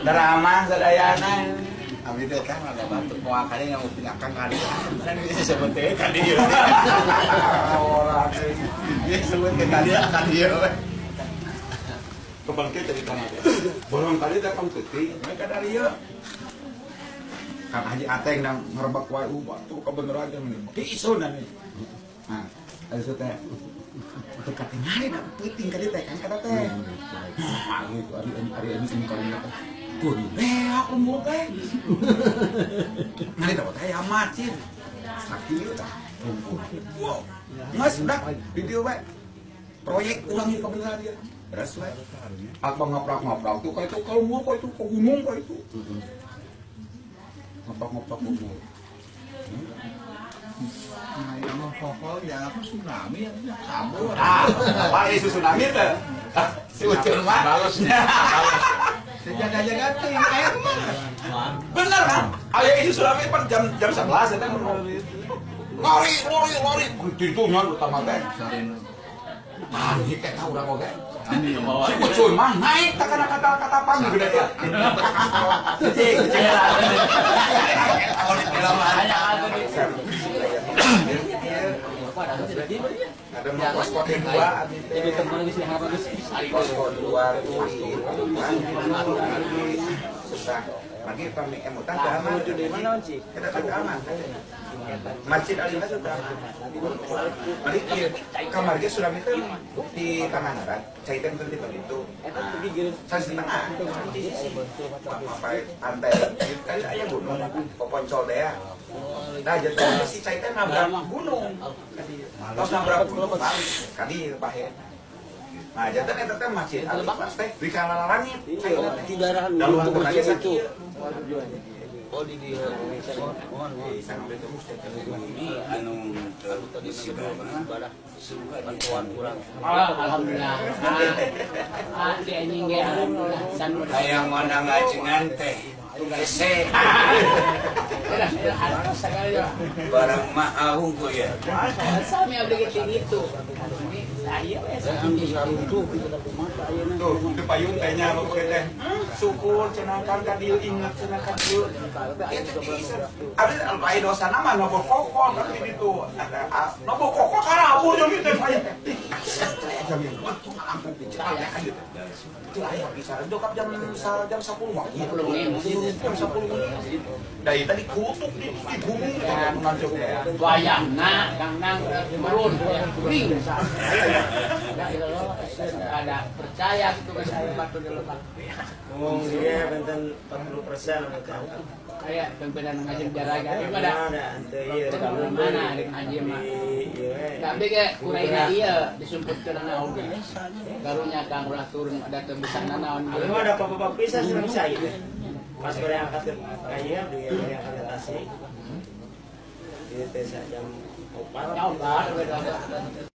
Drama sadayana. Abi teh kan ada batuk moal kali yang mau pindakan kali. Kan bisa sebut teh kali ieu. Ora Dia sebut teh kali kali ieu. Kebangkit dari tanah teh. Bolong kali teh pang teuting, mereka dari ieu. Kang Haji Ateng nang ngerebak wae batu kebeneran teh meni. Diisun nih. Nah, ari teh teu katingali da peuting kali teh kan kata teh. Nah, gitu ari ari ini kali teh. Tuh, beak lembur teh. Ngali teh teh amat sih. Sakieu tah. Wow. Geus udah di dieu we. Proyek urang ieu kebeneran ieu. Beres we. Apa ngaprak-ngaprak tuh kayak itu kalau mau kok itu ke gunung kok itu. Ngaprak-ngaprak gunung. Nah, yang mau pokok ya apa tsunami ya kabur. Ah, apa isu tsunami teh? Si Ucul mah. Balesnya. Jaga-jaga teh air mah. Bener kan? Aya isu tsunami pan jam jam 11 eta. Lari, lari, lari. Itu nya utama teh. Panik teh tahu urang oge. Si Ucul mah naik tak kana kata-kata pang gede ya. Cicing, cicing. Ada mau posko dua, posko dua susah. Lagi kami emutan ke aman. Kita ke aman. Masjid Alima sudah aman. Mari kamar dia sudah itu di Tangandaran. Caitan itu di itu. Saya setengah. Apa pantai? Kan aya gunung, Poponcol teh ya. Nah, jadi si caitan nabrak gunung. Terus nabrak gunung balik kali pahe. Nah, jantan eta teh masjid Alima teh di kana langit. Da luhur aja sakieu. Oh di dia. Ini anu bantuan kurang. Alhamdulillah. Ah, di anjing ge alhamdulillah. Hayang mana ngajengan teh. Hese. Barang mahal hungkul ya. Sami abdi ge kitu. Tuh, itu payung tehnya apa teh. Syukur cenah kan ka dieu ingat cenah ka dieu. Itu diisep. Abdi aya dosana mah nobo kokol kan di ditu. Nobo kokol karabur jeung teh payung teh. Itu aya bisa jokap jam jam 10 wangi. Jam 10 wengi. Dari tadi kutuk di gunung teh wayahna Kang Nang turun kuring. Ada percaya gitu ke saya batu di lebak. Oh iya benten 40% kayak pimpinan ngaji jaraga gimana? Mana ngaji mah. Tapi ke kuraina ieu disumputkeun na oge. Karunya Kang ulah turun ada tembusana naon. Abi mah ada papa pisan senang saya. Pas bari angkat ke kaya dia bari angkat ke Tasik. Ieu teh jam 4. Jam 4.